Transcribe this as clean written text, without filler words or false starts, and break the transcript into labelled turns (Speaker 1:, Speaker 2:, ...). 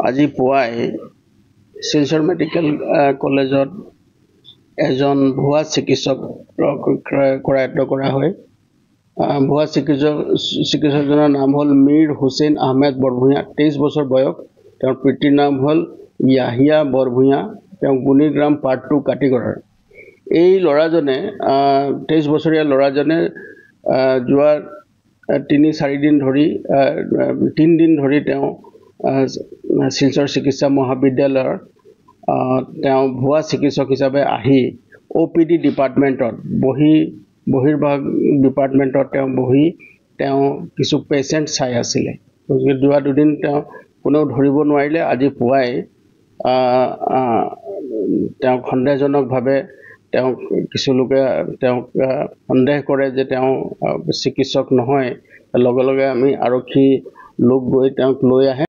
Speaker 1: আজি পুৱাই শিলচৰ মেডিকেল কলেজত এজন ভুৱা চিকিৎসক কৰায়ত্ব কৰা হয়। ভুৱা চিকিৎসকজনৰ নাম হ'ল মীৰ হুছেইন আহমেদ বৰভূঞা, 23 বছৰ বয়স। তেওঁৰ পিতৃৰ নাম হ'ল য়াহিয়া বৰভূঞা। তেওঁ গুণীগ্ৰাম পাৰ্ট 2 কাটিগড়াৰ। এই ল'ৰাজনে, 23 বছৰীয়া ল'ৰাজনে যোৱা 3-4 দিন ধৰি, 3 দিন ধৰি তেওঁ শিলচৰ চিকিৎসা মহাবিদ্যালয়ৰ তেওঁ ভুৱা চিকিৎসক হিচাপে আহি অ' পি ডি ডিপাৰ্টমেণ্টত বহি, বহিৰ্ভাগ ডিপাৰ্টমেণ্টত তেওঁ বহি তেওঁ কিছু পেচেণ্ট চাই আছিলে। গতিকে যোৱা দুদিন তেওঁ কোনেও ধৰিব নোৱাৰিলে। আজি পুৱাই তেওঁক সন্দেহজনকভাৱে তেওঁক কিছু লোকে তেওঁক সন্দেহ কৰে যে তেওঁ চিকিৎসক নহয়। লগে লগে আমি আৰক্ষী লোক গৈ তেওঁক লৈ আহে।